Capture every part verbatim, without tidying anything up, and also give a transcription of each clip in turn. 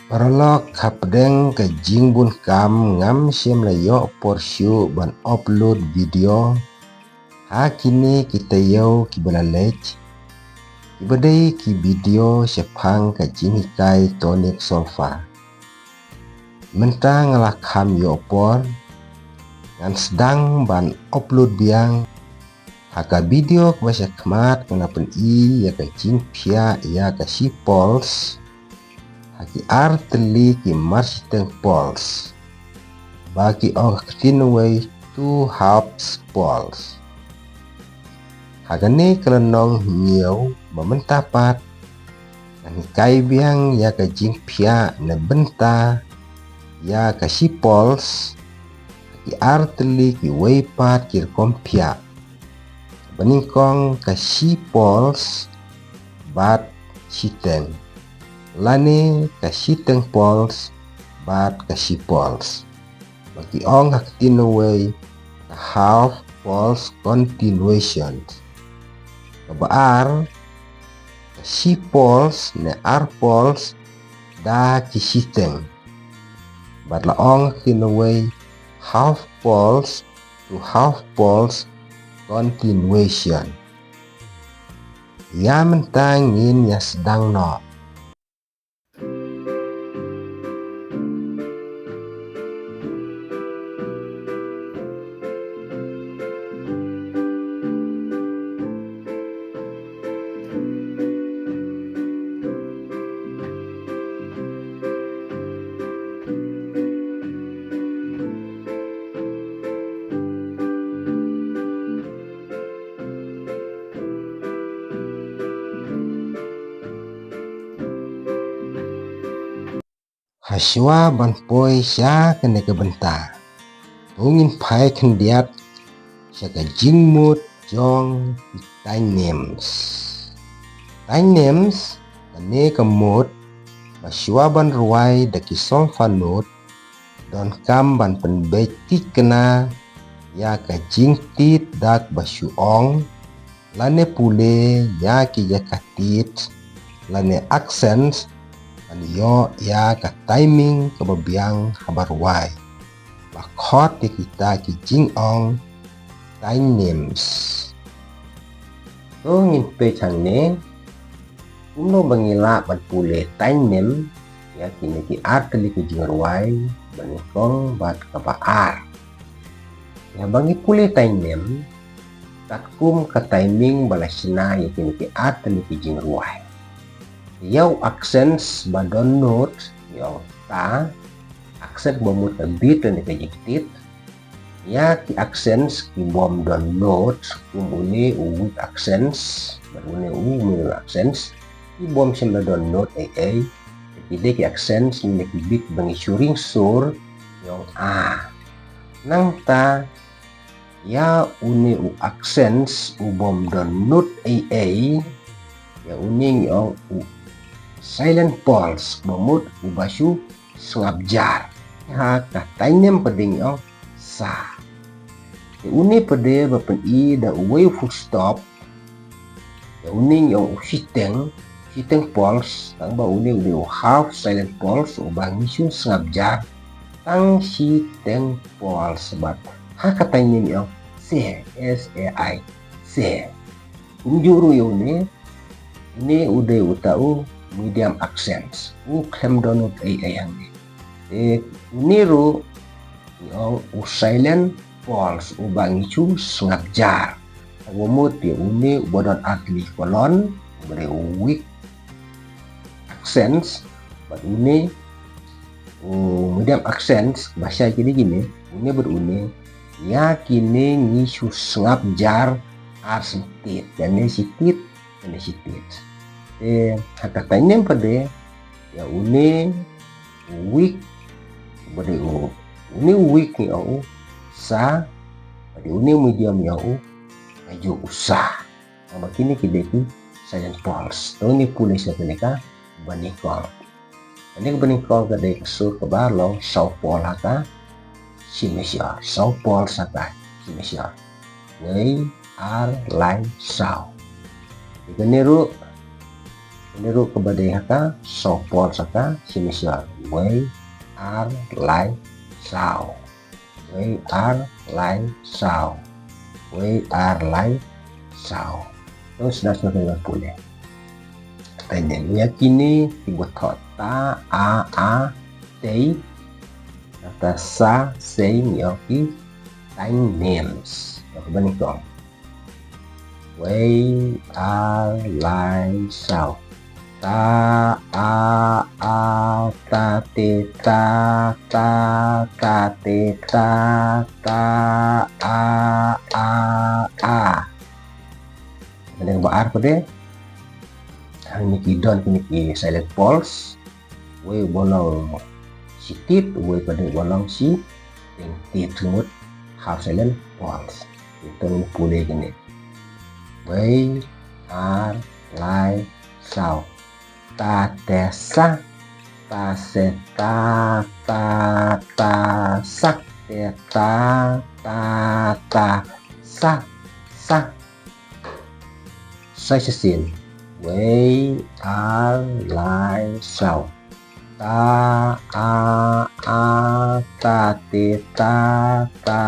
Paralok, hapdeng ka jingbun kam ngam shym la ïoh por shuh ban upload video ha kine ki taïew kiba la leit, kiba dei ki video shaphang ka jinghikai tonic solfa. Mynta nga la kham ïoh por, ngan sdang ban upload biang. Ha ka video kaba sha khmat nga la pyni ïa ka jingphiah ïa ka shi pulse ha ki ar tylli ki marshiteng pulse, ba ki ong ha ka ktien nongwei two halves pulse. Ha kane ka lynnong hynñiew ba mynta pat, ngan hikai biang ïa ka jingphiah na bynta ïa ka shi pulse ha ki ar tylli kiwei pat ki rukom phiah, ba nyngkong ka shi pulse bad shiteng, lane ka shiteng pulse bad ka shi pulse, ba ki ong ha ka ktien nongwei ka half pulse continuation. Kaba ar, ka shi pulse ne ar pulse da ki shiteng, bad la ong ha ka ktien nongwei half pulse to half pulse continuation. Ïa mynta ngin ïa sdang noh. Hashwa ban poi sha kane ka bynta, to ngin phai khyndiat sha ka jingmut jong ki taiñ names. Taiñ names, kane ka mut ba shwa ban rwai da ki solfa note, donkam ban pynbeit thikna ïa ka jingtied da kaba shu ong, lane pule ïa ki jaka tied, lane accents, ban ïoh ïa ka timing kaba biang haba rwai, ba khot ïa kita ki jingong taiñ names. To ngin peit hangne kumno ba ngi lah ban pule taiñ nem ïa kine ki ar tylli ki jingrwai, ba nyngkong bad kaba ar. Ïa ba ngi pule taiñ nem, katkum ka timing ba la shna ïa kine ki ar tylli ki jingrwai. Ïa u accents ba don note, ïa u ta, accent ba mut ka beat ne ka jingtied. Ïa ki accents ki bym don note, kum une u weak accents bad une u middle accents, ki bym shym la don note ei ei. Ki dei ki accents ne ki beat ba ngi shu ring sur, ïa u a. Nangta ïa une u accents u bym don note ei ei, ïa une ngi ong u silent pulse, ba mut uba shu sngap jar. Ha ka taiñ nem pat ngi ong sa. Ïa une pat ba pyni da uwei u full stop, ïa une ngi ong u shiteng, shiteng pulse, tangba une u dei u half silent pulse uba ngi shu sngap jar tang shiteng pulse bad ha ka taiñ nem ngi ong sai, S A I, sai. Kumjuh ruh ïa une, une u dei uta u medium accents, u khlem don note ei ei hangne. Te une ruh ngi ong u silent pulse uba ngi shu sngap jar. Tangba mut ïa une uba don ar tylli ki colon, uba dei u weak accents, bad une u medium accents, ba shai kine kine, une bad une, ïa kine ngi shu sngap jar ar shitied, ïa une shitied, ïa une shitied. Te ha ka taiñ nem pat, ïa une u weak, ba dei u, une u weak ngi ong u sa, ba dei une u medium ngi ong u, kajuh u sa. Namar kine ki dei ki silent pulse. To ngin pule sha kane kaba nyngkong. Kane kaba nyngkong ka dei ka sur kaba long saw pulse ha ka C major. Saw pulse ha ka C major. Wei, ar, lai, saw. Te kane ruh Kane ruh kaba dei ha ka saw pulse ha ka shi measure. Wei, ar, lai, saw. Wei, ar, lai, saw. Wei, ar, lai, saw. To sdang sdang ka pule. Tang ïa kine kiba thoh ta, a, a, tei. Kata sa, sei, ngi ong ki tang names. Kaba nyngkong. Wei, ar, lai, saw. Ta, a, a, ta, te, ta, ta, ta, te, ta, ta, a, a, a. Kane kaba ar pat de. Hangne ki don kine ki silent pulse. Wei u ba long shi tit, wei pat de u ba long shi teng tit, mut half silent pulse. Ito ngi pule kine. Wei, ar, lai, saw. Ta, te, sa. Ta, se, ta, ta, ta, sa. Te, ta, ta, ta, sa, sa. Sa shisien. Wei, ar, lai, saw. Ta, a, a, ta, te, ta, ta,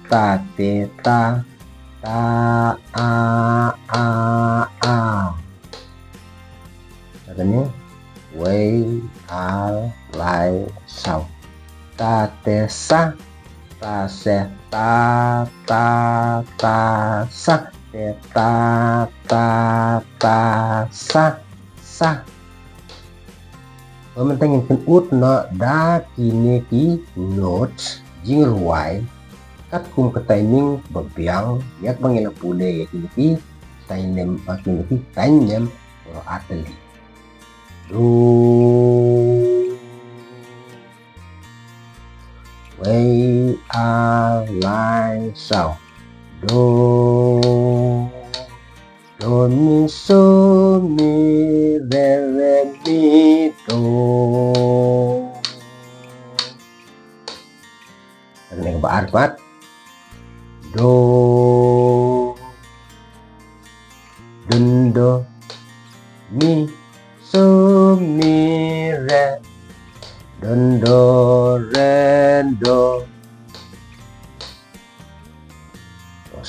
ta, te, ta, ta, a, a, a. Kane, wei, ar, lai, saw. Ta, te, sa. Ta, se, ta, ta, ta, sa. Te, ta, ta, ta, sa, sa. Ba mynta ngin pyndep noh da kine ki note jingrwai katkum ka timing ba biang, ïa kaba ngi la pule ïa kine ki tang names, ïa kine ki tang names baroh artylli. Do. Wei, ar, lai, saw. Do. Do, mi, so, mi, re, re, mi, do. Kane kaba ar pat. Do. Dun, do, mi, so, mi, re. Dun, do, re, do.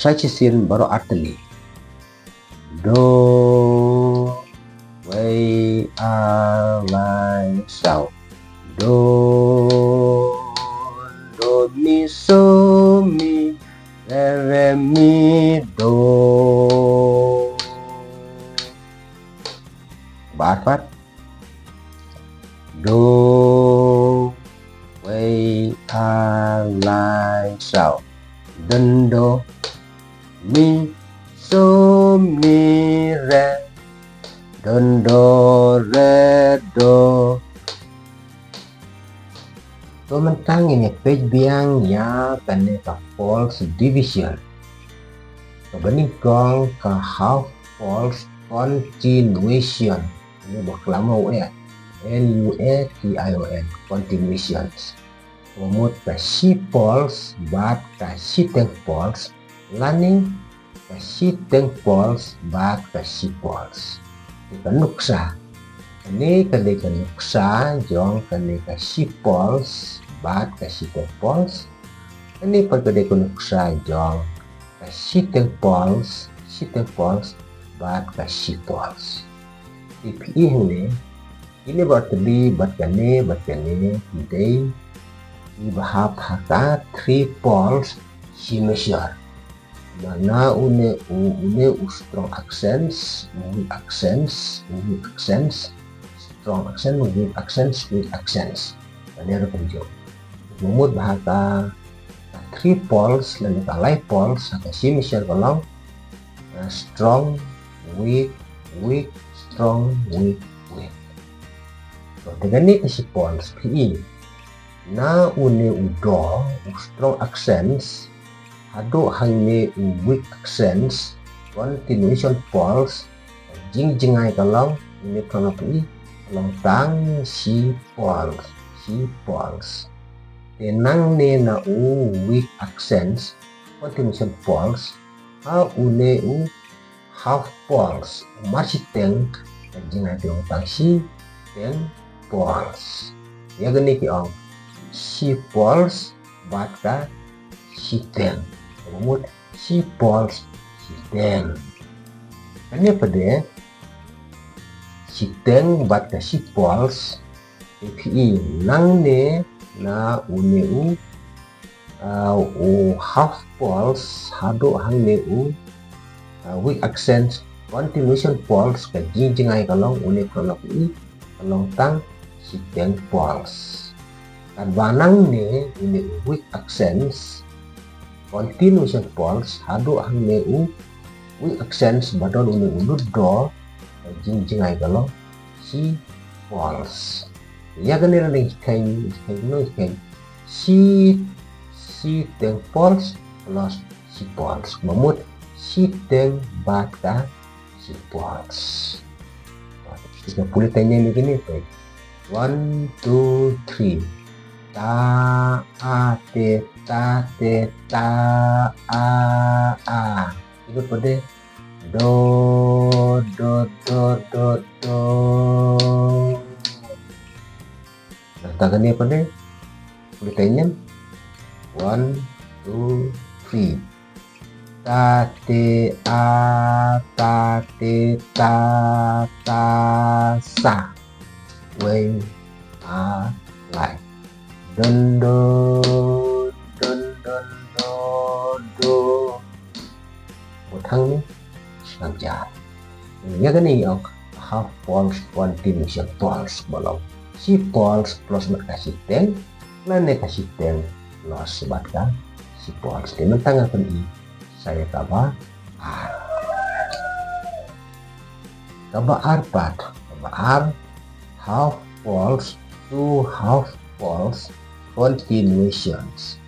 Sa shisien baroh artylli. Do, wei, ar, lai, saw. Do, do, mi, so, mi, re, re, mi, do. Ba ar pat. Do, wei, ar, lai, saw. Dun, do, mi, so, mi, re. Dun, do, re, do. To mynta ngin ïa peit biang ïa kane ka pulse division. Kaba nyngkong ka half pulse continuation. Kane ba klam u e, N U A T I O N, continuations. Kaba mut ka shi pulse bad ka shiteng pulse, lane ka shiteng pulse bad ka shi pulse. Te ka nuksa. Kane ka dei ka nuksa jong kane ka shi pulse bad ka shiteng pulse. Kane pat ka dei ka nuksa jong ka shiteng pulse, shiteng pulse bad ka shi pulse. Te phi i hangne, kine baroh tylli bad kane bad kane ki dei kiba hap ha ka three pulse shi measure. Mana une u, une u strong accents, u weak accents, u weak accents, strong accents, weak accents, weak accents. Kane ruh kumjuh. Mut ba ha ka, ka three pulse lane ka lai pulse ha ka shi measure ka long, uh, strong, weak, weak, strong, weak, weak. To te kane ka shi pulse phi i. Na une u do, u strong accents, haduh hangne u weak accents, continuation pulse, jingjngai ka long, une phrang phi i, ka long tang shi pulse, shi pulse. Te nangne na u weak accents, continuation pulse, ha une u half pulse, u marshiteng, ka jingai ka long tang shiteng pulse. Ïa kane ki ong shi pulse bad ka shiteng. Kaba mut shi pulse shiteng. Kane pat de shiteng bad ka shi pulse. Phi i nangne na une u, ah, u half pulse haduh hangne u, ah, weak accent continuation pulse, ka jingjngai ka long une u phi i ka long tang shiteng pulse. Katba nangne une u weak accents continuation pulse haduh hangne u weak accents ba don une u lut dor, ka jingjngai ka long shi pulse. Ïa kane la dang kheiñ, kheiñ, no kheiñ. Shi, shiteng pulse plus shi pulse. Kaba mut shiteng bad ka shi pulse. Kita pule tanya ni kini, baik. One, two, three. Ta, a, te, ta, te, ta, a, a. Ino pat de? Do, do, do, do, do. Nangta kane pat de? Pule tanya. One, two, three. Ta, te, a, ta, te, ta, ta, sa. Wei, a, lai. Don, don, don, don, do, do. Mut hangne, nang ja. Ïa kane ong half pulse continuation pulse ba long shi pulse plus bad ka shiteng, lane ka shiteng plus bad ka shi pulse. Te mynta ngan pyni sa ïa kaba ar. Kaba ar pat, kaba ar, half pulse, two half pulse continuations.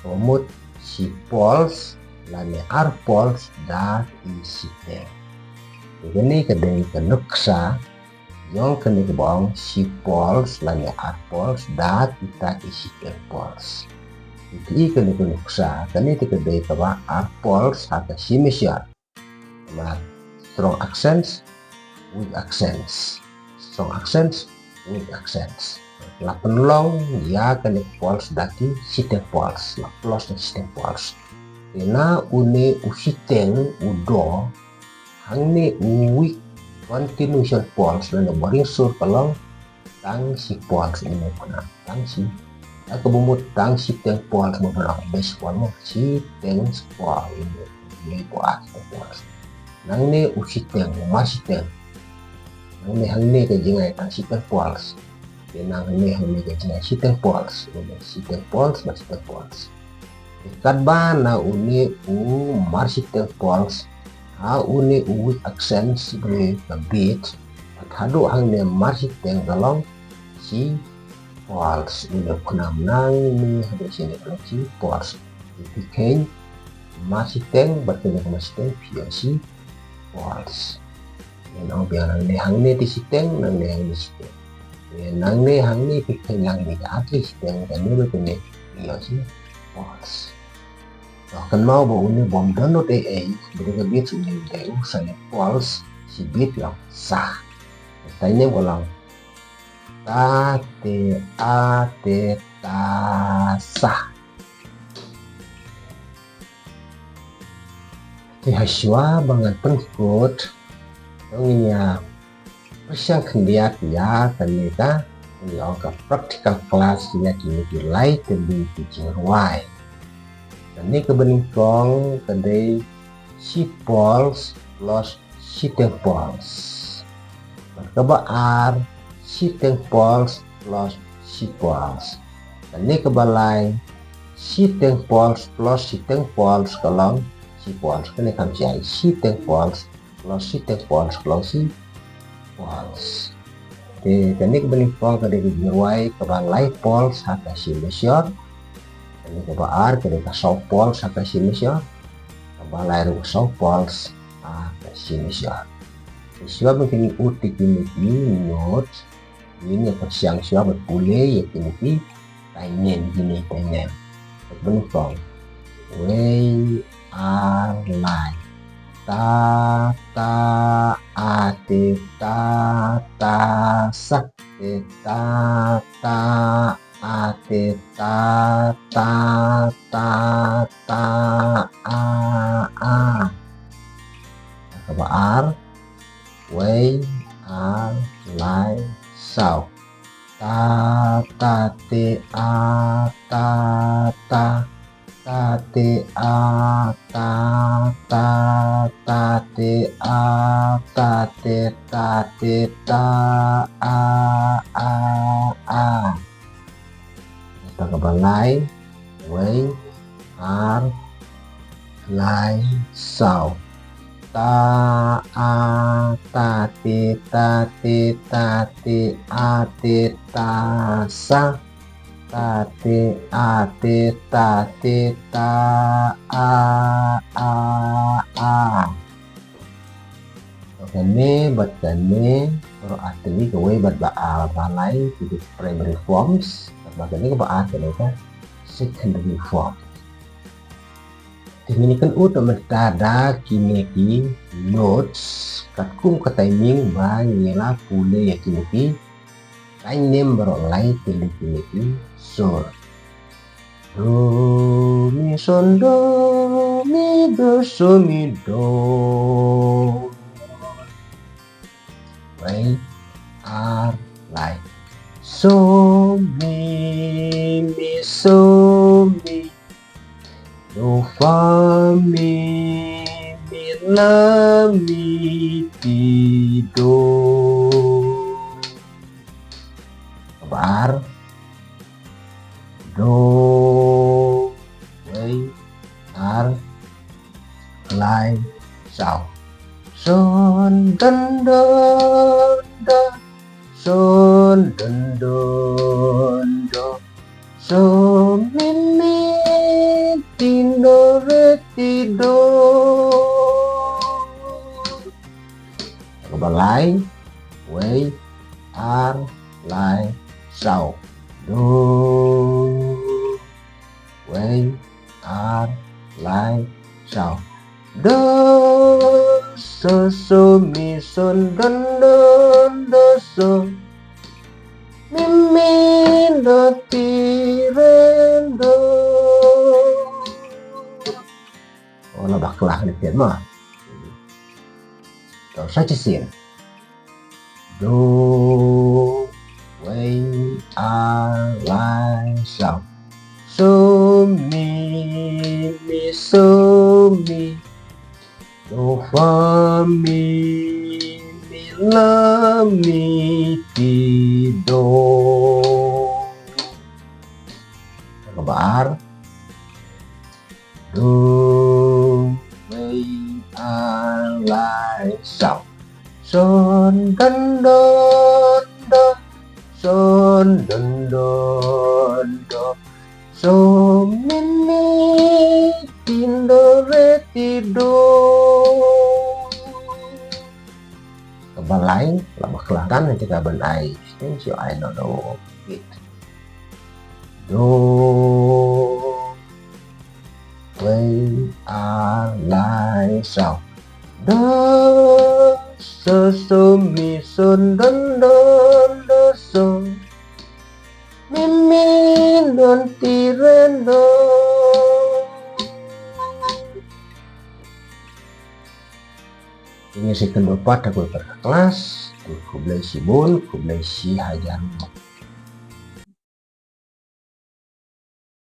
Kaba mut shi pulse lane ar pulse da ki shiteng. Kane ka dei ka nuksa jong kane kaba ong shi pulse lane ar pulse da kita ki shiteng pulse. Ïa kane ka nuksa, kane te ka dei kaba ar pulse ha ka shi measure. Namar strong accents, weak accents. Strong accents, weak accents. La pynlong ïa kane ka pulse da ki shiteng pulse, la plus da shiteng pulse. Te na une u shiteng u do, hangne u weak continuation pulse, lane ba ring sur ka long tang shi pulse une u khnam, tang shi. Ïa kaba mut tang shiteng pulse mo, ba long base pulse mo, shiteng pulse une, une u ar shiteng pulse. Nangne u shiteng, u mar shiteng. Nangne hangne ka jingai tang shiteng pulse. Te nangne hangne ka jingai shiteng pulse, une shiteng pulse, mar shiteng pulse. Katba na une u mar shiteng pulse ha une u weak accents, une ka beat, bad haduh hangne mar shiteng ka long shi pulse, une u khnam nangne haduh shane ka long shi pulse. Phi kheiñ mar shiteng bad kane ka mar shiteng phi ïoh shi pulse. Ngan ong biang, nangne hangne te shiteng, nangne hangne shiteng. Te nangne hangne phi kheiñ lang kine ki ar tylli ki shiteng, kane bad kane phi ïoh shi pulse. To kynmaw ba une bym don lut ei ei, ba dei ka beat une dei u sa ne pulse, shi beat long sa. Te ne ka long ta te a te ta sa. Te ha shuwa ba ngan pynkut, to ngin ïa pyrshang khyndiat ïa kane ka, ngi ong ka practical class ïa kine ki lai tylli ki jingrwai. Kane kaba nyngkong ka dei shi pulse plus shiteng pulse. Bad kaba ar, shiteng pulse plus shi pulse. Kane kaba lai, shiteng pulse plus shiteng pulse ka long shi pulse. Kane kham shai, shiteng pulse plus shiteng pulse ka long shi pulse. Te kane kaba nyngkong ka dei ka jingrwai kaba lai pulse ha ka shi measure. Kane kaba ar ka dei ka saw pulse ha ka shi measure. Kaba lai ruh saw pulse ha ka shi measure. Te shuwa ban kynnoh ïa kine ki note, ngin ïa pyrshang shuwa ban pule ïa kine ki taïnem, kine taïnem. Kaba nyngkong, wei, ar, lai. ta, ta, a, ti, ta, ta, sa, ti, ta, ta, a, ti, ta, ta, ta, ta, a, a. Kaba ar, wei, ar, lai, saw. Ta, ta, ti, a, ta, ta, ta, ti, a, ta, ta, ta, ti, a, ta, ti, ta, ti, ta, a, a, a. Kata kaba lai, wei, ar, lai, saw. Ta, a, ta, ti, ta, ti, ta, ti, a, ti, ta, sa. Ta, ti, a, ti, ta, ti, ta, a, a, a. Kane bad kane, baroh ar tylli kawei bad ba ar ba lai, ki dei primary forms, bad kane kaba ar kane ka secondary form. Te ngin ïakynduh mynta da kine ki notes, katkum ka timing ba ngi la pule ïa kine ki line name baroh lai tylli kine ki sur. Do, mi, son, do, mi, do, so, mi, do. Wei, ar, lai. So, mi, mi, so, mi. Do, fa, mi, mi, la, mi, ti, do. Kaba ar. Do, wei, ar, lai, saw. Son, don, don, do. Son, don, don, do. So, mi, mi, ti, do, re, ti, do. Kaba lai, wei, ar, lai, saw. Do, wei, ar, lai, saw. Do, so, so, mi, son, don, don, do, so. Mi, mi, do, ti, re, do. Oh, la bakla ni tian ma. Kaba sa shisien. Do, wei, ar, lai, saw. So, mi, mi, so, mi. Do, fa, mi, mi, la, mi, ti, do. Kaba ar. Do, wei, ar, lai, saw. Son, don, don, do. Son, don, don, do. So, mi, mi, ti, do, re, ti, do. Kaba lai, la bakla kan, kita ban ai. Thank you, I know the word. Do, wei, ar, lai, saw. Do, so, so, mi, son, don, don, do, so. Mi, mi, don, ti, re, do. Ngin sa ïakynduh pat ha kawei pat ka klas. Khublei shibun, khublei shihajar.